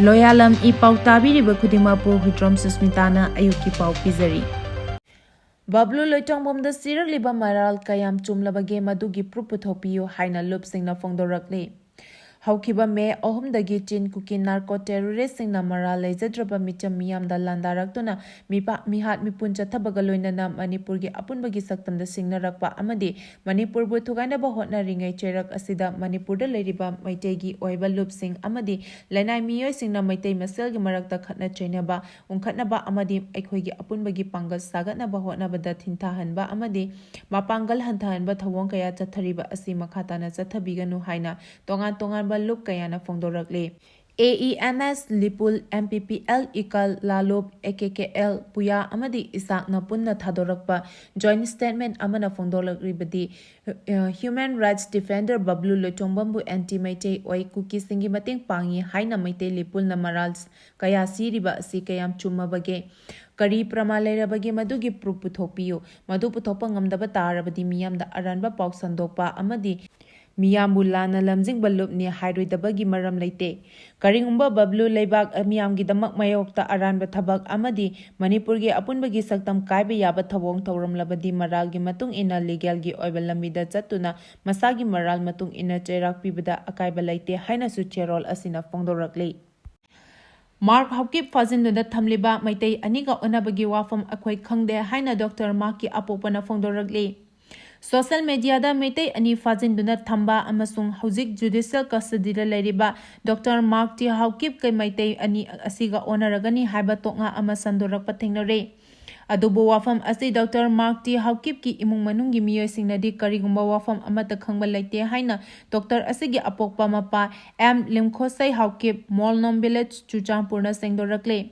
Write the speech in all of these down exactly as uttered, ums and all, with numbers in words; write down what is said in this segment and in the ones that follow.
ꯂꯣꯌꯥꯂꯝ E ꯄꯥꯎ ꯇꯥꯕꯤꯔꯤꯕ ꯈꯨꯗꯤꯡꯃꯛꯄꯨ ꯍꯨꯏꯗ꯭ꯔꯣꯝ ꯁꯨꯁꯃꯤꯇꯥꯅ ꯑꯌꯨꯛꯀꯤ ꯄꯥꯎ ꯄꯤꯖꯔꯤ꯫ ꯕꯕ꯭ꯂꯨ ꯂꯣꯏꯇꯣꯡꯕꯝꯗ ꯁꯤꯔꯛꯂꯤꯕ ꯃꯔꯥꯜ ꯀꯌꯥꯝ ꯆꯨꯝꯂꯕꯒꯦ, ꯃꯗꯨꯒꯤ ꯄ꯭ꯔꯨꯐ ꯄꯨꯊꯣꯛꯄꯤꯌꯨ ꯍꯥꯏꯅ ꯂꯨꯞꯁꯤꯡꯅ ꯐꯣꯡꯗꯣꯔꯛꯂꯤ꯫ ꯍꯧꯈꯤꯕ ꯃꯦ ꯑꯍꯨꯝꯗꯒꯤ ꯆꯤꯟ ꯀꯨꯀꯤ ꯅꯥꯔꯀꯣ ꯇꯦꯔꯣꯔꯤꯁꯁꯤꯡꯅ ꯃꯔꯥꯜ ꯂꯩꯖꯗ꯭ꯔꯕ ꯃꯤꯆꯝ ꯃꯤꯌꯥꯝꯗ ꯂꯥꯟꯗꯥꯔꯛꯇꯨꯅ ꯃꯤꯄꯥ-, ꯃꯤꯍꯥꯠ ꯃꯤꯄꯨꯟ ꯆꯠꯊꯕꯒ ꯂꯣꯏꯅꯅ ꯃꯅꯤꯄꯨꯔꯒꯤ ꯑꯄꯨꯟꯕꯒꯤ ꯁꯛꯇꯝꯗ ꯁꯤꯡꯅꯔꯛꯄ ꯑꯃꯗꯤ ꯃꯅꯤꯄꯨꯔꯕꯨ ꯊꯨꯒꯥꯏꯅꯕ ꯍꯣꯠꯅꯔꯤꯉꯩ ꯆꯩꯔꯛ ꯑꯁꯤꯗ ꯃꯅꯤꯄꯨꯔꯗ ꯂꯩꯔꯤꯕ ꯃꯩꯇꯩꯒꯤ ꯑꯣꯏꯕ ꯂꯨꯞꯁꯤꯡ ꯑꯃꯗꯤ ꯂꯅꯥꯏ ꯃꯤꯑꯣꯏꯁꯤꯡꯅ ꯃꯩꯇꯩ ꯃꯁꯦꯜꯒꯤ ꯃꯔꯛꯇ ꯈꯠꯅ ꯆꯩꯅꯕ ꯎꯪꯈꯠꯅꯕ ꯑꯃꯗꯤ ꯑꯩꯈꯣꯏꯒꯤ ꯑꯄꯨꯟꯕꯒꯤ ꯄꯥꯡꯒꯜ ꯁꯥꯒꯠꯅꯕ ꯍꯣꯠꯅꯕꯗ ꯊꯤꯡꯊꯍꯟꯕ ꯑꯃꯗꯤ ꯃꯄꯥꯡꯒꯜ ꯍꯟꯊꯍꯟꯕ ꯊꯧꯑꯣꯡ ꯀꯌꯥ ꯆꯠꯊꯔꯤꯕ ꯑꯁꯤ ꯃꯈꯥ ꯇꯥꯅ ꯆꯠꯊꯕꯤꯒꯅꯨ ꯍꯥꯏꯅ ꯇꯣꯉꯥꯟ ꯇꯣꯉꯥꯟꯕ ꯂꯨꯞ ꯀꯌꯥꯅ ꯐꯣꯡꯗꯣꯔꯛꯂꯤ꯫ A E N S, LIPUL, M P P L, ICAL, LALOP, A K K L, PUYA ꯑꯃꯗꯤ ꯏꯁꯥꯛꯅ ꯄꯨꯟꯅ ꯊꯥꯗꯣꯔꯛꯄ ꯖꯣꯏꯟꯠ ꯁ꯭ꯇꯦꯠꯃꯦꯟꯠ ꯑꯃꯅ ꯐꯣꯡꯗꯣꯛꯂꯛꯂꯤꯕꯗꯤ, ꯍ꯭ꯌꯨ-, ꯍ꯭ꯌꯨꯃꯦꯟ ꯔꯥꯏꯠꯁ ꯗꯤꯐꯦꯟꯗꯔ ꯕꯕ꯭ꯂꯨ ꯂꯣꯏꯇꯣꯡꯕꯝꯕꯨ ꯑꯦꯟꯇꯤ ꯃꯩꯇꯩ ꯑꯣꯏ, ꯀꯨꯀꯤꯁꯤꯡꯒꯤ ꯃꯇꯦꯡ ꯄꯥꯡꯉꯤ ꯍꯥꯏꯅ ꯃꯩꯇꯩ ꯂꯤꯄꯨꯜꯅ ꯃꯔꯥꯜ ꯀꯌꯥ ꯁꯤꯔꯤꯕ ꯑꯁꯤ ꯀꯌꯥꯝ ꯆꯨꯝꯃꯕꯒꯦ? ꯀꯔꯤ ꯄ꯭ꯔꯃꯥꯟ ꯂꯩꯔꯕꯒꯦ? ꯃꯗꯨꯒꯤ ꯄ꯭ꯔꯨꯐ ꯄꯨꯊꯣꯛꯄꯤꯌꯨ꯫ ꯃꯗꯨ ꯄꯨꯊꯣꯛꯄ ꯉꯝꯗꯕ ꯇꯥꯔꯕꯗꯤ ꯃꯤꯌꯥꯝꯗ ꯑꯔꯥꯟꯕ ꯄꯥꯎ ꯁꯟꯗꯣꯛꯄ ꯑꯃꯗꯤ ꯃꯤꯌꯥꯝꯕꯨ ꯂꯥꯟꯅ ꯂꯝꯖꯤꯡꯕ ꯂꯨꯞꯅꯤ ꯍꯥꯏꯔꯣꯏꯗꯕꯒꯤ ꯃꯔꯝ ꯂꯩꯇꯦ꯫ ꯀꯔꯤꯒꯨꯝꯕ ꯕꯕ꯭ꯂꯨ ꯂꯩꯕꯥꯛ ꯃꯤꯌꯥꯝꯒꯤꯗꯃꯛ ꯃꯥꯌꯣꯛꯇ ꯑꯔꯥꯟꯕ ꯊꯕꯛ ꯑꯃꯗꯤ ꯃꯅꯤꯄꯨꯔꯒꯤ ꯑꯄꯨꯟꯕꯒꯤ ꯁꯛꯇꯝ ꯀꯥꯏꯕ ꯌꯥꯕ ꯊꯧꯑꯣꯡ ꯇꯧꯔꯝꯂꯕꯗꯤ ꯃꯔꯥꯜꯒꯤ ꯃꯇꯨꯡ ꯏꯟꯅ ꯂꯤꯒꯦꯜꯒꯤ ꯑꯣꯏꯕ ꯂꯝꯕꯤꯗ ꯆꯠꯇꯨꯅ ꯃꯁꯥꯒꯤ ꯃꯔꯥꯜ ꯃꯇꯨꯡ ꯏꯟꯅ ꯆꯩꯔꯥꯛ ꯄꯤꯕꯗ ꯑꯀꯥꯏꯕ ꯂꯩꯇꯦ ꯍꯥꯏꯅꯁꯨ ꯆꯦꯔꯣꯜ ꯑꯁꯤꯅ ꯐꯣꯡꯗꯣꯔꯛꯂꯤ꯫ ꯃꯥꯔꯛ ꯍꯥꯎꯀꯤꯞ ꯐꯥꯖꯤꯟꯗꯨꯅ ꯊꯝꯂꯤꯕ ꯃꯩꯇꯩ ꯑꯅꯤꯒ ꯑꯣꯟꯅꯕꯒꯤ ꯋꯥꯐꯝ ꯑꯩꯈꯣꯏ ꯈꯪꯗꯦ ꯍꯥꯏꯅ ꯗꯣꯛꯇꯔ ꯃꯥꯔꯛꯀꯤ ꯑꯄꯣꯛꯄꯅ ꯐꯣꯡꯗꯣꯔꯛꯂꯤ꯫ ꯁꯣꯁꯦꯜ ꯃꯦꯗꯤꯌꯥꯗ ꯃꯩꯇꯩ ꯑꯅꯤ ꯐꯥꯖꯤꯟꯗꯨꯅ ꯊꯝꯕ ꯑꯃꯁꯨꯡ ꯍꯧꯖꯤꯛ ꯖꯨꯗꯤꯁꯤꯌꯦꯜ ꯀꯁꯇꯗꯤꯗ ꯂꯩꯔꯤꯕ ꯗꯣꯛꯇꯔ ꯃꯥꯔꯛ ꯇꯤ ꯍꯥꯎꯀꯤꯞꯀ ꯃꯩꯇꯩ ꯑꯅꯤ ꯑꯁꯤꯒ ꯑꯣꯟꯅꯔꯒꯅꯤ ꯍꯥꯏꯕ ꯇꯣꯛꯉꯥ ꯑꯃ ꯁꯟꯗꯣꯔꯛꯄ ꯊꯦꯡꯅꯔꯦ꯫ ꯑꯗꯨꯕꯨ ꯋꯥꯐꯝ ꯑꯁꯤ ꯗꯣꯛꯇꯔ ꯃꯥꯔꯛ ꯇꯤ ꯍꯥꯎꯀꯤꯞꯀꯤ ꯏꯃꯨꯡ ꯃꯅꯨꯡꯒꯤ ꯃꯤꯑꯣꯏꯁꯤꯡꯅꯗꯤ ꯀꯔꯤꯒꯨꯝꯕ ꯋꯥꯐꯝ ꯑꯃꯠꯇ ꯈꯪꯕ ꯂꯩꯇꯦ ꯍꯥꯏꯅ ꯗꯣꯛꯇꯔ ꯑꯁꯤꯒꯤ ꯑꯄꯣꯛꯄ ꯃꯄꯥ ꯑꯦꯝ ꯂꯤꯝꯈꯣꯁꯩ ꯍꯥꯎꯀꯤꯞ, ꯃꯣꯜꯅꯣꯝ ꯚꯤꯂꯦꯖ, ꯆꯨꯔꯆꯥꯟꯄꯨꯔꯅ ꯁꯦꯡꯗꯣꯔꯛꯂꯦ꯫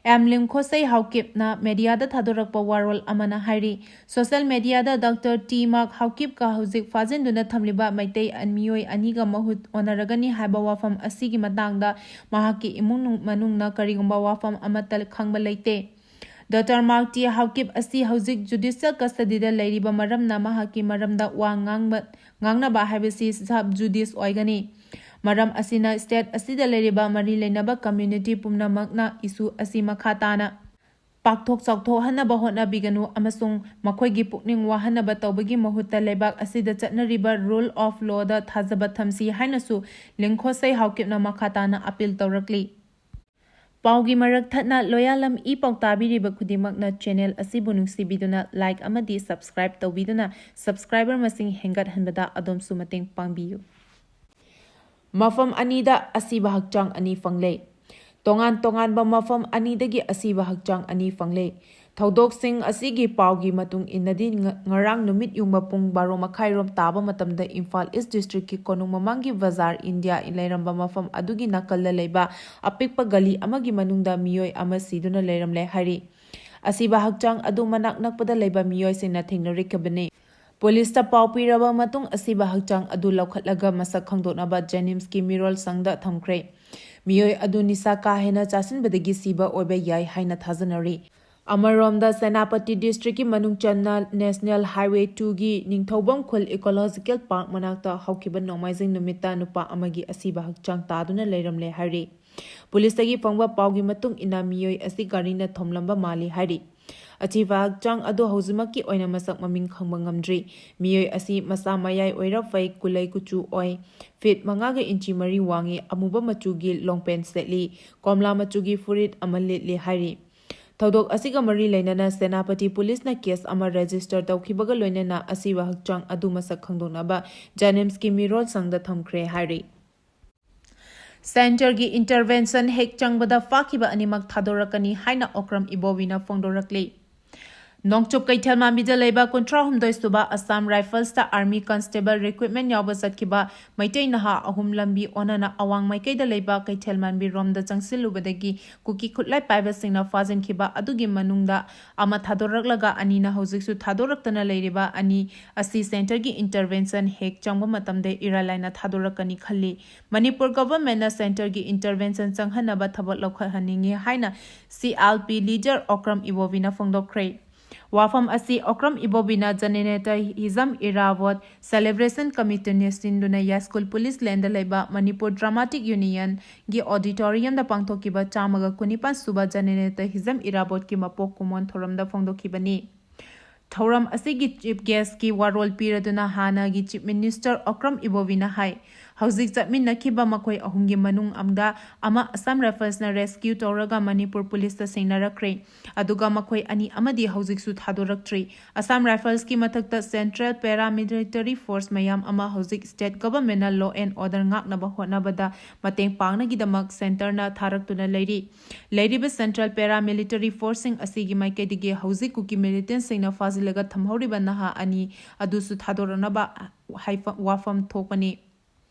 ꯑꯦꯝ ꯂꯤꯝꯈꯣꯁꯩ ꯍꯥꯎꯀꯤꯞꯅ ꯃꯦꯗꯤꯌꯥꯗ ꯊꯥꯗꯣꯔꯛꯄ ꯋꯥꯔꯣꯜ ꯑꯃꯅ ꯍꯥꯏꯔꯤ, ꯁꯣꯁꯦꯜ ꯃꯦꯗꯤꯌꯥꯗ ꯗꯣꯛꯇꯔ ꯇꯤ ꯃꯥꯔꯛ ꯍꯥꯎꯀꯤꯞꯀ ꯍꯧꯖꯤꯛ ꯐꯥꯖꯤꯟꯗꯨꯅ ꯊꯝꯂꯤꯕ ꯃꯩꯇꯩ ꯃꯤꯑꯣꯏ ꯑꯅꯤꯒ ꯃꯍꯨꯠ ꯑꯣꯟꯅꯔꯒꯅꯤ ꯍꯥꯏꯕ ꯋꯥꯐꯝ ꯑꯁꯤꯒꯤ ꯃꯇꯥꯡꯗ ꯃꯍꯥꯛꯀꯤ ꯏꯃꯨꯡ ꯃꯅꯨꯡꯅ ꯀꯔꯤꯒꯨꯝꯕ ꯋꯥꯐꯝ ꯑꯃꯠꯇ ꯈꯪꯕ ꯂꯩꯇꯦ꯫ ꯗꯣꯛꯇꯔ ꯃꯥꯔꯛ ꯇꯤ ꯍꯥꯎꯀꯤꯞ ꯑꯁꯤ ꯍꯧꯖꯤꯛ ꯖꯨꯗꯤꯁꯤꯌꯦꯜ ꯀꯁꯇꯗꯤꯗ ꯂꯩꯔꯤꯕ ꯃꯔꯝꯅ ꯃꯍꯥꯛꯀꯤ ꯃꯔꯝꯗ ꯋꯥ ꯉꯥꯡꯕ, ꯉꯥꯡꯅꯕ ꯍꯥꯏꯕꯁꯤ ꯁꯕ ꯖꯨꯗꯤꯁ ꯑꯣꯏꯒꯅꯤ꯫ ꯃꯔꯝ ꯑꯁꯤꯅ state ꯑꯁꯤꯗ ꯂꯩꯔꯤꯕ ꯃꯔꯤ ꯂꯩꯅꯕ community ꯄꯨꯝꯅꯃꯛꯅ issue ꯑꯁꯤ ꯃꯈꯥ ꯇꯥꯅ ꯄꯥꯛꯊꯣꯛ ꯆꯥꯎꯊꯣꯛꯍꯟꯅꯕ ꯍꯣꯠꯅꯕꯤꯒꯅꯨ ꯑꯃꯁꯨꯡ ꯃꯈꯣꯏꯒꯤ ꯄꯨꯛꯅꯤꯡ ꯋꯥꯍꯟꯅꯕ ꯇꯧꯕꯒꯤ ꯃꯍꯨꯠꯇ ꯂꯩꯕꯥꯛ ꯑꯁꯤꯗ ꯆꯠꯅꯔꯤꯕ rule of lawꯗ ꯊꯥꯖꯕ ꯊꯝꯁꯤ ꯍꯥꯏꯅꯁꯨ ꯂꯤꯡꯈꯣꯁꯩ ꯍꯥꯎꯀꯤꯞꯅ ꯃꯈꯥ ꯇꯥꯅ appeal ꯇꯧꯔꯛꯂꯤ꯫ ꯄꯥꯎꯒꯤ ꯃꯔꯛ ꯊꯠꯅ ꯂꯣꯌꯥꯂꯝ ꯏ ꯄꯥꯎ ꯇꯥꯕꯤꯔꯤꯕ ꯈꯨꯗꯤꯡꯃꯛꯅ channel ꯑꯁꯤꯕꯨ ꯅꯨꯡꯁꯤꯕꯤꯗꯨꯅ like ꯑꯃꯗꯤ subscribe ꯇꯧꯕꯤꯗꯨꯅ subscriber ꯃꯁꯤꯡ ꯍꯦꯟꯒꯠꯍꯟꯕꯗ ꯑꯗꯣꯝꯁꯨ ꯃꯇꯦꯡ ꯄꯥꯡꯕꯤꯌꯨ꯫ ꯃꯐꯝ ꯑꯅꯤꯗ ꯑꯁꯤꯕ ꯍꯛꯆꯥꯡ ꯑꯅꯤ ꯐꯪꯂꯦ꯫ ꯇꯣꯉꯥꯟ ꯇꯣꯉꯥꯟꯕ ꯃꯐꯝ ꯑꯅꯤꯗꯒꯤ ꯑꯁꯤꯕ ꯍꯛꯆꯥꯡ ꯑꯅꯤ ꯐꯪꯂꯦ꯫ ꯊꯧꯗꯣꯛꯁꯤꯡ ꯑꯁꯤꯒꯤ ꯄꯥꯎꯒꯤ ꯃꯇꯨꯡ ꯏꯟꯅꯗꯤ, ꯉ-, ꯉꯔꯥꯡ ꯅꯨꯃꯤꯠ ꯌꯨꯡꯕ ꯄꯨꯡ ꯕꯥꯔꯣ ꯃꯈꯥꯏꯔꯣꯝ ꯇꯥꯕ ꯃꯇꯝꯗ ꯏꯝꯐꯥꯜ East Districtꯀꯤ ꯀꯣꯅꯨꯡ ꯃꯃꯥꯡꯒꯤ ꯕꯖꯥꯔ ꯏꯟꯗꯤꯌꯥ ꯂꯩꯔꯝꯕ ꯃꯐꯝ ꯑꯗꯨꯒꯤ ꯅꯥꯀꯜꯗ ꯂꯩꯕ ꯑꯄꯤꯛꯄ ꯒꯂꯤ ꯑꯃꯒꯤ ꯃꯅꯨꯡꯗ ꯃꯤꯑꯣꯏ ꯑꯃ ꯁꯤꯗꯨꯅ ꯂꯩꯔꯝꯂꯦ ꯍꯥꯏꯔꯤ꯫ ꯑꯁꯤꯕ ꯍꯛꯆꯥꯡ ꯑꯗꯨ ꯃꯅꯥꯛ ꯅꯛꯄꯗ ꯂꯩꯕ ꯃꯤꯑꯣꯏꯁꯤꯡꯅ ꯊꯦꯡꯅꯔꯛꯈꯤꯕꯅꯤ꯫ ꯄꯨꯂꯤꯁꯇ ꯄꯥꯎ ꯄꯤꯔꯕ ꯃꯇꯨꯡ ꯑꯁꯤꯕ ꯍꯛꯆꯥꯡ ꯑꯗꯨ ꯂꯧꯈꯠꯂꯒ ꯃꯁꯛ ꯈꯪꯗꯣꯛꯅꯕ ꯖꯦꯅꯤꯝꯁꯀꯤ ꯃꯤꯔꯣꯜ ꯁꯪꯗ ꯊꯝꯈ꯭ꯔꯦ꯫ ꯃꯤꯑꯣꯏ ꯑꯗꯨ ꯅꯤꯁꯥ ꯀꯥ ꯍꯦꯟꯅ ꯆꯥꯁꯤꯟꯕꯗꯒꯤ ꯁꯤꯕ ꯑꯣꯏꯕ ꯌꯥꯏ ꯍꯥꯏꯅ ꯊꯥꯖꯅꯔꯤ꯫ ꯑꯃꯔꯣꯝꯗ, ꯁꯦꯅꯥꯄꯇꯤ Districtꯀꯤ ꯃꯅꯨꯡ ꯆꯟꯅ National Highway twoꯒꯤ ꯅꯤꯡꯊꯧꯕꯝ ꯈꯨꯜ Ecological Park ꯃꯅꯥꯛꯇ ꯍꯧꯈꯤꯕ ꯅꯣꯡꯃꯥꯏꯖꯤꯡ ꯅꯨꯃꯤꯠꯇ ꯅꯨꯄꯥ ꯑꯃꯒꯤ ꯑꯁꯤꯕ ꯍꯛꯆꯥꯡ ꯇꯥꯗꯨꯅ ꯂꯩꯔꯝꯂꯦ ꯍꯥꯏꯔꯤ꯫ ꯄꯨꯂꯤꯁꯇꯒꯤ ꯐꯪꯕ ꯄꯥꯎꯒꯤ ꯃꯇꯨꯡ ꯏꯟꯅ, ꯃꯤꯑꯣꯏ ꯑꯁꯤ ꯒꯥꯔꯤꯅ ꯊꯣꯝꯂꯝꯕ ꯃꯥꯜꯂꯤ ꯍꯥꯏꯔꯤ꯫ ꯑꯁꯤꯕ ꯍꯛꯆꯥꯡ ꯑꯗꯨ ꯍꯧꯖꯤꯛꯃꯛꯀꯤ ꯑꯣꯏꯅ ꯃꯁꯛ ꯃꯃꯤꯡ ꯈꯪꯕ ꯉꯝꯗ꯭ꯔꯤ꯫ ꯃꯤꯑꯣꯏ ꯑꯁꯤ ꯃꯁꯥ ꯃꯌꯥꯏ ꯑꯣꯏꯔꯞ ꯐꯩ, ꯀꯨꯂꯩ ꯀꯨꯆꯨ ꯑꯣꯏ, ꯐꯤꯠ ꯃꯉꯥꯒ ꯏꯟꯆꯤ ꯃꯔꯤ ꯋꯥꯡꯉꯤ, ꯑꯃꯨꯕ ꯃꯆꯨꯒꯤ ꯂꯣꯡꯄꯦꯟ ꯁꯦꯠꯂꯤ, ꯀꯣꯝꯂꯥ ꯃꯆꯨꯒꯤ ꯐꯨꯔꯤꯠ ꯑꯃ ꯂꯤꯠꯂꯤ ꯍꯥꯏꯔꯤ꯫ ꯊꯧꯗꯣꯛ ꯑꯁꯤꯒ ꯃꯔꯤ ꯂꯩꯅꯅ ꯁꯦꯅꯥꯄꯇꯤ ꯄꯨꯂꯤꯁꯅ case ꯑꯃ register ꯇꯧꯈꯤꯕꯒ ꯂꯣꯏꯅꯅ ꯑꯁꯤꯕ ꯍꯛꯆꯥꯡ ꯑꯗꯨ ꯃꯁꯛ ꯈꯪꯗꯣꯛꯅꯕ ꯖꯦꯅꯤꯝꯁꯀꯤ ꯃꯤꯔꯣꯜ ꯁꯪꯗ ꯊꯝꯈ꯭ꯔꯦ ꯍꯥꯏꯔꯤ꯫ Centreꯒꯤ intervention ꯍꯦꯛ ꯆꯪꯕꯗ ꯐꯥꯈꯤꯕ ꯑꯅꯤꯃꯛ ꯊꯥꯗꯣꯔꯛꯀꯅꯤ ꯍꯥꯏꯅ ꯑꯣꯀ꯭ꯔꯝ ꯏꯕꯣꯕꯤꯅ ꯐꯣꯡꯗꯣꯔꯛꯂꯤ꯫ ꯅꯣꯡꯆꯨꯞ ꯀꯩꯊꯦꯜ ꯃꯥꯟꯕꯤꯗ ꯂꯩꯕ ꯀꯨꯟꯊ꯭ꯔꯥ ꯍꯨꯝꯗꯣꯏ ꯁꯨꯕ Assam Riflesꯇ army constable recruitment ꯌꯥꯎꯕ ꯆꯠꯈꯤꯕ ꯃꯩꯇꯩ ꯅꯍꯥ ꯑꯍꯨꯝ ꯂꯝꯕꯤ ꯑꯣꯟꯅꯅ ꯑꯋꯥꯡ ꯃꯥꯏꯀꯩꯗ ꯂꯩꯕ ꯀꯩꯊꯦꯜ ꯃꯥꯟꯕꯤ ꯔꯣꯝꯗ ꯆꯪꯁꯤꯜꯂꯨꯕꯗꯒꯤ ꯀꯨꯀꯤ ꯈꯨꯠꯂꯥꯏ ꯄꯥꯏꯕꯁꯤꯡꯅ ꯐꯥꯖꯤꯟꯈꯤꯕ ꯑꯗꯨꯒꯤ ꯃꯅꯨꯡꯗ ꯑꯃ ꯊꯥꯗꯣꯔꯛꯂꯒ ꯑꯅꯤꯅ ꯍꯧꯖꯤꯛꯁꯨ ꯊꯥꯗꯣꯔꯛꯇꯅ ꯂꯩꯔꯤꯕ ꯑꯅꯤ ꯑꯁꯤ centreꯒꯤ intervention ꯍꯦꯛ ꯆꯪꯕ ꯃꯇꯝꯗ ꯏꯔꯥꯏ ꯂꯥꯏꯅ ꯊꯥꯗꯣꯔꯛꯀꯅꯤ ꯈꯜꯂꯤ꯫ ꯃꯅꯤꯄꯨꯔ governmentꯅ centreꯒꯤ intervention ꯆꯪꯍꯟꯅꯕ ꯊꯕꯛ ꯂꯧꯈꯠꯍꯟꯅꯤꯡꯏ ꯍꯥꯏꯅ CRP leader ꯑꯣꯀ꯭ꯔꯝ ꯏꯕꯣꯕꯤꯅ ꯐꯣꯡꯗꯣꯛꯈ꯭ꯔꯦ꯫ ꯋꯥꯐꯝ ꯑꯁꯤ ꯑꯣꯀ꯭ꯔꯝ ꯏꯕꯣꯕꯤꯅ ꯖꯅꯅꯦꯇ ꯍꯤꯖꯝ ꯏꯔꯥꯕꯣꯠ ꯁꯦꯂꯦꯕ꯭ꯔꯦꯁꯟ ꯀꯃꯤꯇꯤꯅ ꯁꯤꯟꯗꯨꯅ ꯌꯥꯏꯁ꯭ꯀꯨꯜ ꯄꯨꯂꯤꯁ ꯂꯦꯟꯗ ꯂꯩꯕ ꯃꯅꯤꯄꯨꯔ ꯗ꯭ꯔꯃꯥꯇꯤꯛ ꯌꯨꯅꯤꯌꯟꯒꯤ ꯑꯣꯗꯤꯇꯣꯔꯤꯌꯝꯗ ꯄꯥꯡꯊꯣꯛꯈꯤꯕ ꯆꯥꯝꯃꯒ ꯀꯨꯟꯅꯤꯄꯥꯟ ꯁꯨꯕ ꯖꯅꯅꯦꯇ ꯍꯤꯖꯝ ꯏꯔꯥꯕꯣꯠꯀꯤ ꯃꯄꯣꯛ ꯀꯨꯝꯑꯣꯟ ꯊꯧꯔꯝꯗ ꯐꯣꯡꯗꯣꯛꯈꯤꯕꯅꯤ꯫ ꯊꯧꯔꯝ ꯑꯁꯤꯒꯤ ꯆꯤꯐ ꯒꯦꯁ꯭ꯠꯀꯤ ꯋꯥꯔꯣꯜ ꯄꯤꯔꯗꯨꯅ ꯍꯥꯟꯅꯒꯤ ꯆꯤꯐ ꯃꯤꯅꯤꯁꯇꯔ ꯑꯣꯀ꯭ꯔꯝ ꯏꯕꯣꯕꯤꯅ ꯍꯥꯏ, ꯍꯧꯖꯤꯛ ꯆꯠꯃꯤꯟꯅꯈꯤꯕ ꯃꯈꯣꯏ ꯑꯍꯨꯝꯒꯤ ꯃꯅꯨꯡ ꯑꯃꯗ ꯑꯃ ꯑꯁꯥꯝ ꯔꯥꯏꯐꯜꯁꯅ ꯔꯦꯁꯀ꯭ꯌꯨ ꯇꯧꯔꯒ ꯃꯅꯤꯄꯨꯔ ꯄꯨꯂꯤꯁꯇ ꯁꯤꯟꯅꯔꯛꯈ꯭ꯔꯦ꯫ ꯑꯗꯨꯒ ꯃꯈꯣꯏ ꯑꯅꯤ ꯑꯃꯗꯤ ꯍꯧꯖꯤꯛꯁꯨ ꯊꯥꯗꯣꯔꯛꯇ꯭ꯔꯤ꯫ ꯑꯁꯥꯝ ꯔꯥꯏꯐꯜꯁꯀꯤ ꯃꯊꯛꯇ ꯁꯦꯟꯇ꯭ꯔꯦꯜ ꯄꯦꯔꯥꯃꯤꯂꯤꯇꯔꯤ ꯐꯣꯔꯁ ꯃꯌꯥꯝ ꯑꯃ ꯍꯧꯖꯤꯛ ꯁ꯭ꯇꯦꯠ ꯒꯚꯔꯟꯃꯦꯟꯠꯅ ꯂꯣ ꯑꯦꯟꯗ ꯑꯣꯔꯗꯔ ꯉꯥꯛꯅꯕ ꯍꯣꯠꯅꯕꯗ ꯃꯇꯦꯡ ꯄꯥꯡꯅꯒꯤꯗꯃꯛ ꯁꯦꯟꯇꯔꯅ ꯊꯥꯔꯛꯇꯨꯅ ꯂꯩꯔꯤ꯫ ꯂꯩꯔꯤꯕ ꯁꯦꯟꯇ꯭ꯔꯦꯜ ꯄꯦꯔꯥꯃꯤꯂꯤꯇꯔꯤ ꯐꯣꯔꯁꯁꯤꯡ ꯑꯁꯤꯒꯤ ꯃꯥꯏꯀꯩꯗꯒꯤ ꯍꯧꯖꯤꯛ ꯀꯨꯀꯤ ꯃꯤꯂꯤꯇꯦꯟꯠꯁꯤꯡꯅ ꯐꯥꯖꯤꯜꯂꯒ ꯊꯝꯍꯧꯔꯤꯕ ꯅꯍꯥ ꯑꯅꯤ ꯑꯗꯨꯁꯨ ꯊꯥꯗꯣꯔꯛꯅꯕ ꯍꯥꯏꯐ-, ꯋꯥꯐꯝ ꯊꯣꯛꯄꯅꯤ꯫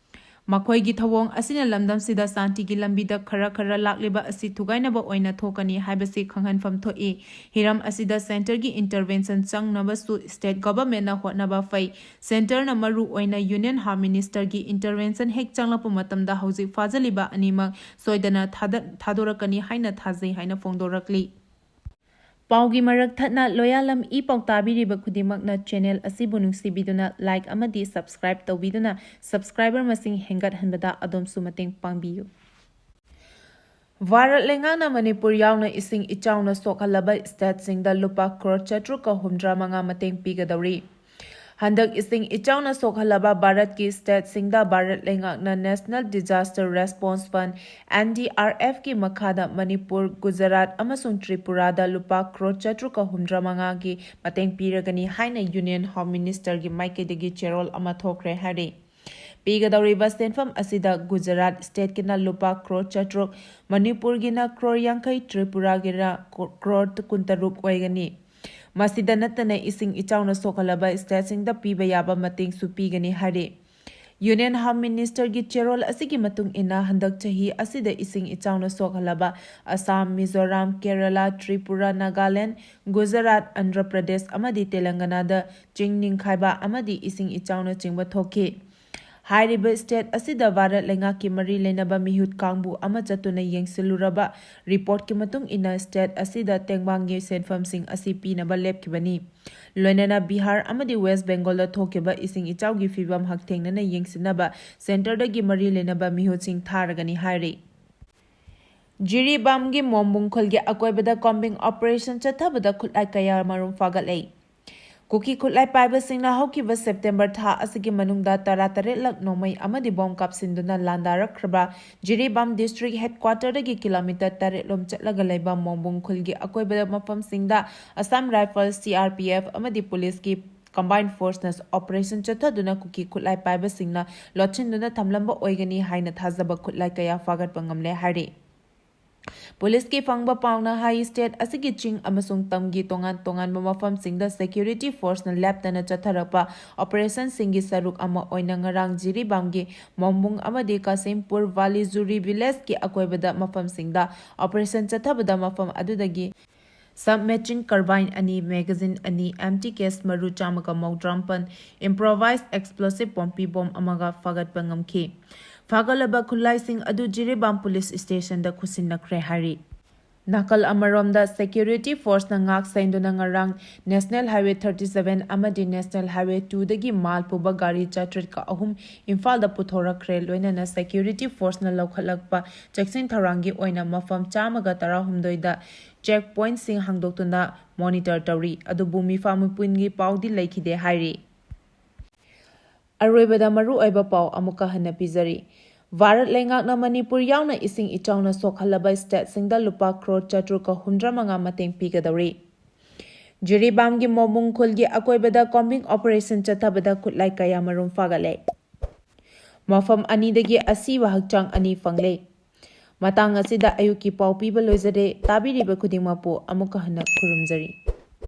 ꯃꯈꯣꯏꯒꯤ ꯊꯧꯑꯣꯡ ꯑꯁꯤꯅ ꯂꯝꯗꯝꯁꯤꯗ ꯁꯥꯟꯇꯤꯒꯤ ꯂꯝꯕꯤꯗ ꯈꯔ ꯈꯔ ꯂꯥꯛꯂꯤꯕ ꯑꯁꯤ ꯊꯨꯒꯥꯏꯅꯕ ꯑꯣꯏꯅ ꯊꯣꯛꯀꯅꯤ ꯍꯥꯏꯕꯁꯤ ꯈꯪꯍꯟꯐꯝ ꯊꯣꯛꯏ꯫ ꯍꯤꯔꯝ ꯑꯁꯤꯗ ꯁꯦꯟꯇꯔꯒꯤ ꯏꯟꯇꯔꯚꯦꯟꯁꯟ ꯆꯪꯅꯕꯁꯨ ꯁ꯭ꯇꯦꯠ ꯒꯚꯔꯟꯃꯦꯟꯠꯅ ꯍꯣꯠꯅꯕ ꯐꯩ꯫ ꯁꯦꯟꯇꯔꯅ ꯃꯔꯨ ꯑꯣꯏꯅ ꯌꯨꯅꯤꯌꯟ ꯍꯣꯝ ꯃꯤꯅꯤꯁꯇꯔꯒꯤ ꯏꯟꯇꯔꯚꯦꯟꯁꯟ ꯍꯦꯛ ꯆꯪꯂꯛꯄ ꯃꯇꯝꯗ ꯍꯧꯖꯤꯛ ꯐꯥꯖꯤꯜꯂꯤꯕ ꯑꯅꯤꯃꯛ ꯁꯣꯏꯗꯅ ꯊꯥꯗ-, ꯊꯥꯗꯣꯔꯛꯀꯅꯤ ꯍꯥꯏꯅ ꯊꯥꯖꯩ ꯍꯥꯏꯅ ꯐꯣꯡꯗꯣꯔꯛꯂꯤ꯫ ꯄꯥꯎꯒꯤ ꯃꯔꯛ ꯊꯠꯅ ꯂꯣꯌꯥꯂꯝ ꯏ ꯄꯥꯎ ꯇꯥꯕꯤꯔꯤꯕ ꯈꯨꯗꯤꯡꯃꯛꯅ ꯆꯦꯅꯦꯜ ꯑꯁꯤꯕꯨ ꯅꯨꯡꯁꯤꯕꯤꯗꯨꯅ ꯂꯥꯏꯛ ꯑꯃꯗꯤ ꯁꯕꯁꯀ꯭ꯔꯥꯏꯕ ꯇꯧꯕꯤꯗꯨꯅ ꯁꯕꯁꯀ꯭ꯔꯥꯏꯕꯔ ꯃꯁꯤꯡ ꯍꯦꯟꯒꯠꯍꯟꯕꯗ ꯑꯗꯣꯝꯁꯨ ꯃꯇꯦꯡ ꯄꯥꯡꯕꯤꯌꯨ꯫ ꯚꯥꯔꯠ ꯂꯩꯉꯥꯛꯅ ꯃꯅꯤꯄꯨꯔ ꯌꯥꯎꯅ ꯏꯁꯤꯡ ꯏꯆꯥꯎꯅ ꯁꯣꯛꯍꯜꯂꯕ ꯁ꯭ꯇꯦꯠꯁꯤꯡꯗ ꯂꯨꯄꯥ ꯀ꯭ꯔꯣꯔ ꯆꯥꯇ꯭ꯔꯨꯛꯀ ꯍꯨꯝꯗ꯭ꯔꯥ ꯃꯉꯥ ꯃꯇꯦꯡ ꯄꯤꯒꯗꯧꯔꯤ꯫ ꯍꯟꯗꯛ ꯏꯁꯤꯡ ꯏꯆꯥꯎꯅ ꯁꯣꯛꯍꯜꯂꯕ ꯚꯥꯔꯠꯀꯤ ꯁ꯭ꯇꯦꯠꯁꯤꯡꯗ ꯚꯥꯔꯠ ꯂꯩꯉꯥꯛꯅ National Disaster Response Fund, N D R F ꯀꯤ ꯃꯈꯥꯗ ꯃꯅꯤꯄꯨꯔ, ꯒꯨꯖꯔꯥꯠ ꯑꯃꯁꯨꯡ ꯇ꯭ꯔꯤꯄꯨꯔꯥꯗ ꯂꯨꯄꯥ ꯀ꯭ꯔꯣꯔ ꯆꯥꯇ꯭ꯔꯨꯛꯀ ꯍꯨꯝꯗ꯭ꯔꯥ ꯃꯉꯥꯒꯤ ꯃꯇꯦꯡ ꯄꯤꯔꯒꯅꯤ ꯍꯥꯏꯅ ꯌꯨꯅꯤꯌꯟ ꯍꯣꯝ ꯃꯤꯅꯤꯁꯇꯔꯒꯤ ꯃꯥꯏꯀꯩꯗꯒꯤ ꯆꯦꯔꯣꯜ ꯑꯃ ꯊꯣꯛꯈ꯭ꯔꯦ ꯍꯥꯏꯔꯤ꯫ ꯄꯤꯒꯗꯧꯔꯤꯕ ꯁꯦꯟꯐꯝ ꯑꯁꯤꯗ ꯒꯨꯖꯔꯥꯠ ꯁ꯭ꯇꯦꯠꯀꯤꯅ ꯂꯨꯄꯥ ꯀ꯭ꯔꯣꯔ ꯆꯥꯇ꯭ꯔꯨꯛ, ꯃꯅꯤꯄꯨꯔꯒꯤꯅ ꯀ꯭ꯔꯣꯔ ꯌꯥꯡꯈꯩ, ꯇ꯭ꯔꯤꯄꯨꯔꯥꯒꯤꯅ ꯀ꯭ꯔꯣꯔ ꯀꯨꯟꯇꯔꯨꯛ ꯑꯣꯏꯒꯅꯤ꯫ ꯃꯁꯤꯗ ꯅꯠꯇꯅ ꯏꯁꯤꯡ ꯏꯆꯥꯎꯅ ꯁꯣꯛꯍꯜꯂꯕ ꯁ꯭ꯇꯦꯠꯁꯤꯡꯗ ꯄꯤꯕ ꯌꯥꯕ ꯃꯇꯦꯡꯁꯨ ꯄꯤꯒꯅꯤ ꯍꯥꯏꯔꯤ꯫ ꯌꯨꯅꯤꯌꯟ ꯍꯣꯝ ꯃꯤꯅꯤꯁꯇꯔꯒꯤ ꯆꯦꯔꯣꯜ ꯑꯁꯤꯒꯤ ꯃꯇꯨꯡ ꯏꯟꯅ ꯍꯟꯗꯛ ꯆꯍꯤ ꯑꯁꯤꯗ ꯏꯁꯤꯡ ꯏꯆꯥꯎꯅ ꯁꯣꯛꯍꯜꯂꯕ ꯑꯁꯥꯝ, ꯃꯤꯖꯣꯔꯥꯝ, ꯀꯦꯔꯂꯥ, ꯇ꯭ꯔꯤꯄꯨꯔꯥ, ꯅꯥꯒꯥꯂꯦꯟ, ꯒꯨꯖꯔꯥꯠ, ꯑꯟꯙ꯭ꯔ ꯄ꯭ꯔꯗꯦꯁ ꯑꯃꯗꯤ ꯇꯦꯂꯪꯒꯅꯥꯗ ꯆꯤꯡ ꯅꯤꯡꯈꯥꯏꯕ ꯑꯃꯗꯤ ꯏꯁꯤꯡ ꯏꯆꯥꯎꯅꯆꯤꯡꯕ ꯊꯣꯛꯈꯤ꯫ ꯍꯥꯏꯔꯤꯕ ꯁ꯭ꯇꯦꯠ ꯑꯁꯤꯗ ꯚꯥꯔꯠ ꯂꯩꯉꯥꯛꯀꯤ ꯃꯔꯤ ꯂꯩꯅꯕ ꯃꯤꯍꯨꯠ ꯀꯥꯡꯕꯨ ꯑꯃ ꯆꯠꯇꯨꯅ ꯌꯦꯡꯁꯤꯜꯂꯨꯔꯕ ꯔꯤꯄꯣꯔꯠꯀꯤ ꯃꯇꯨꯡ ꯏꯟꯅ ꯁ꯭ꯇꯦꯠ ꯑꯁꯤꯗ ꯇꯦꯡꯕꯥꯡꯒꯤ ꯁꯦꯟꯐꯝꯁꯤꯡ ꯑꯁꯤ ꯄꯤꯅꯕ ꯂꯦꯞꯈꯤꯕꯅꯤ꯫ ꯂꯣꯏꯅꯅ ꯕꯤꯍꯥꯔ ꯑꯃꯗꯤ ꯋꯦꯁ ꯕꯦꯡꯒꯣꯜꯗ ꯊꯣꯛꯈꯤꯕ ꯏꯁꯤꯡ ꯏꯆꯥꯎꯒꯤ ꯐꯤꯕꯝ ꯍꯛꯊꯦꯡꯅꯅ ꯌꯦꯡꯁꯤꯟꯅꯕ ꯁꯦꯟꯇꯔꯗꯒꯤ ꯃꯔꯤ ꯂꯩꯅꯕ ꯃꯤꯍꯨꯠꯁꯤꯡ ꯊꯥꯔꯒꯅꯤ ꯍꯥꯏꯔꯤ꯫ ꯖꯤꯔꯤꯕꯥꯝꯒꯤ ꯃꯣꯝꯕꯨꯡ ꯈꯨꯜꯒꯤ ꯑꯀꯣꯏꯕꯗ ꯀꯣꯝꯕꯤꯡ ꯑꯣꯄꯔꯦꯁꯟ ꯆꯠꯊꯕꯗ ꯈꯨꯠꯂꯥꯏ ꯀꯌꯥ ꯃꯔꯨꯝ ꯐꯥꯒꯠꯂꯦ꯫ ꯀꯨꯀꯤ ꯈꯨꯠꯂꯥꯏ ꯄꯥꯏꯕꯁꯤꯡꯅ ꯍꯧꯈꯤꯕ ꯁꯦꯞꯇꯦꯝꯕꯔ ꯊꯥ ꯑꯁꯤꯒꯤ ꯃꯅꯨꯡꯗ ꯇꯔꯥꯇꯔꯦꯠꯂꯛ ꯅꯣꯡꯃꯩ ꯑꯃꯗꯤ ꯕꯣꯝ ꯀꯥꯞꯁꯤꯟꯗꯨꯅ ꯂꯥꯟꯗꯥꯔꯛꯈ꯭ꯔꯕ ꯖꯤꯔꯤꯕꯥꯝ ꯗꯤꯁꯇ꯭ꯔꯤꯛ ꯍꯦꯗꯀ꯭ꯋꯥꯇꯔꯗꯒꯤ ꯀꯤꯂꯣꯃꯤꯇꯔ ꯇꯔꯦꯠ ꯂꯣꯝ ꯆꯠꯂꯒ ꯂꯩꯕ ꯃꯣꯝꯕꯨꯡ ꯈꯨꯜꯒꯤ ꯑꯀꯣꯏꯕꯗ ꯃꯐꯝꯁꯤꯡꯗ Assam rifle, C R P F ꯑꯃꯗꯤ ꯄꯨꯂꯤꯁꯀꯤ ꯀꯝꯕꯥꯏꯟ ꯐꯣꯔꯁꯅ ꯑꯣꯄꯔꯦꯁꯟ ꯆꯠꯊꯗꯨꯅ ꯀꯨꯀꯤ ꯈꯨꯠꯂꯥꯏ ꯄꯥꯏꯕꯁꯤꯡꯅ ꯂꯣꯠꯁꯤꯟꯗꯨꯅ ꯊꯝꯂꯝꯕ ꯑꯣꯏꯒꯅꯤ ꯍꯥꯏꯅ ꯊꯥꯖꯕ ꯈꯨꯠꯂꯥꯏ ꯀꯌꯥ ꯐꯥꯒꯠꯄ ꯉꯝꯂꯦ ꯍꯥꯏꯔꯤ꯫ ꯄꯨꯂꯤꯁꯀꯤ ꯐꯪꯕ ꯄꯥꯎꯅ ꯍꯥꯏ, ꯁ꯭ꯇꯦꯠ ꯑꯁꯤꯒꯤ ꯆꯤꯡ ꯑꯃꯁꯨꯡ ꯇꯝꯒꯤ ꯇꯣꯉꯥꯟ ꯇꯣꯉꯥꯟꯕ ꯃꯐꯝꯁꯤꯡꯗ ꯁꯦꯀ꯭ꯌꯨꯔꯤꯇꯤ ꯐꯣꯔꯁꯅ ꯂꯦꯞꯇꯅ ꯆꯠꯊꯔꯛꯄ ꯑꯣꯄꯔꯦꯁꯟꯁꯤꯡꯒꯤ ꯁꯔꯨꯛ ꯑꯃ ꯑꯣꯏꯅ ꯉꯔꯥꯡ ꯖꯤꯔꯤꯕꯥꯝꯒꯤ ꯃꯣꯝꯕꯨꯡ ꯑꯃꯗꯤ ꯀꯥꯁꯤꯝꯄꯨꯔ ꯚꯥꯂꯤ ꯖꯨꯔꯤ ꯚꯤꯂꯦꯖꯀꯤ ꯑꯀꯣꯏꯕꯗ ꯃꯐꯝꯁꯤꯡꯗ ꯑꯣꯄꯔꯦꯁꯟ ꯆꯠꯊꯕꯗ ꯃꯐꯝ ꯑꯗꯨꯗꯒꯤ ꯁꯕ ꯃꯦꯆꯤꯟ ꯀꯔꯕꯥꯏꯟ ꯑꯅꯤ, ꯃꯦꯒꯥꯖꯤꯟ ꯑꯅꯤ, ꯑꯦꯝꯇꯤ ꯀꯦꯁ ꯃꯔꯨ ꯆꯥꯝꯃꯒ ꯃꯧꯗ꯭ꯔꯥꯃꯥꯄꯟ, ꯏꯝꯄ꯭ꯔꯣꯚꯥꯏꯖ ꯑꯦꯛꯁꯄ꯭ꯂꯣꯁꯤꯚ ꯄꯣꯝꯄꯤ ꯕꯣꯝ ꯑꯃꯒ ꯐꯥꯒꯠꯄ ꯉꯝꯈꯤ꯫ ꯐꯥꯒꯠꯂꯕ ꯈꯨꯠꯂꯥꯏꯁꯤꯡ ꯑꯗꯨ ꯖꯤꯔꯤꯕꯥꯝ ꯄꯨꯂꯤꯁ ꯁ꯭ꯇꯦꯁꯟꯗ ꯈꯨꯠꯁꯤꯟꯅꯈ꯭ꯔꯦ ꯍꯥꯏꯔꯤ꯫ ꯅꯥꯀꯜ ꯑꯃꯔꯣꯝꯗ, ꯁꯦꯀ꯭ꯌꯨꯔꯤꯇꯤ ꯐꯣꯔꯁꯅ ꯉꯥꯛ ꯁꯦꯟꯗꯨꯅ ꯉꯔꯥꯡ ꯅꯦꯁꯅꯦꯜ ꯍꯥꯏꯋꯦ ꯊꯥꯔꯇꯤ ꯁꯚꯦꯟ ꯑꯃꯗꯤ ꯅꯦꯁꯅꯦꯜ ꯍꯥꯏꯋꯦ ꯇꯨꯗꯒꯤ ꯃꯥꯜ ꯄꯨꯕ ꯒꯥꯔꯤ ꯆꯥꯇ꯭ꯔꯦꯠꯀ ꯑꯍꯨꯝ ꯏꯝꯐꯥꯜꯗ ꯄꯨꯊꯣꯔꯛꯈ꯭ꯔꯦ꯫ ꯂꯣꯏꯅꯅ ꯁꯦꯀ꯭ꯌꯨꯔꯤꯇꯤ ꯐꯣꯔꯁꯅ ꯂꯧꯈꯠꯂꯛꯄ ꯆꯦꯛꯁꯤꯟ ꯊꯧꯔꯥꯡꯒꯤ ꯑꯣꯏꯅ ꯃꯐꯝ ꯆꯥꯝꯃꯒ ꯇꯔꯥꯍꯨꯝꯗꯣꯏꯗ ꯆꯦꯛ ꯄꯣꯏꯟꯠꯁꯤꯡ ꯍꯥꯡꯗꯣꯛꯇꯨꯅ ꯃꯣꯅꯤꯇꯔ ꯇꯧꯔꯤ꯫ ꯑꯗꯨꯕꯨ ꯃꯤꯐꯥ ꯃꯤꯄꯨꯟꯒꯤ ꯄꯥꯎꯗꯤ ꯂꯩꯈꯤꯗꯦ ꯍꯥꯏꯔꯤ꯫ ꯑꯔꯣꯏꯕꯗ ꯃꯔꯨꯑꯣꯏꯕ ꯄꯥꯎ ꯑꯃꯨꯛꯀ ꯍꯟꯅ ꯄꯤꯖꯔꯤ꯫ ꯚꯥꯔꯠ ꯂꯩꯉꯥꯛꯅ ꯃꯅꯤꯄꯨꯔ ꯌꯥꯎꯅ ꯏꯁꯤꯡ ꯏꯆꯥꯎꯅ ꯁꯣꯛꯍꯜꯂꯕ ꯁ꯭ꯇꯦꯠꯁꯤꯡꯗ ꯂꯨꯄꯥ ꯀ꯭ꯔꯣꯔ ꯆꯥꯇ꯭ꯔꯨꯛꯀ ꯍꯨꯝꯗ꯭ꯔꯥ ꯃꯉꯥ ꯃꯇꯦꯡ ꯄꯤꯒꯗꯧꯔꯤ꯫ ꯖꯤꯔꯤꯕꯥꯝꯒꯤ ꯃꯣꯕꯨꯡ ꯈꯨꯜꯒꯤ ꯑꯀꯣꯏꯕꯗ ꯀꯣꯝꯕꯤꯡ ꯑꯣꯄꯔꯦꯁꯟ ꯆꯠꯊꯕꯗ ꯈꯨꯠꯂꯥꯏ ꯀꯌꯥ ꯃꯔꯨꯝ ꯐꯥꯒꯠꯂꯦ꯫ ꯃꯐꯝ ꯑꯅꯤꯗꯒꯤ ꯑꯁꯤꯕ ꯍꯛꯆꯥꯡ ꯑꯅꯤ ꯐꯪꯂꯦ꯫ ꯃꯇꯥꯡ ꯑꯁꯤꯗ ꯑꯌꯨꯛꯀꯤ ꯄꯥꯎ ꯄꯤꯕ ꯂꯣꯏꯖꯔꯦ꯫ ꯇꯥꯕꯤꯔꯤꯕ ꯈꯨꯗꯤꯡꯃꯛꯄꯨ ꯑꯃꯨꯛꯀ ꯍꯟꯅ ꯈꯨꯔꯨꯝꯖꯔꯤ꯫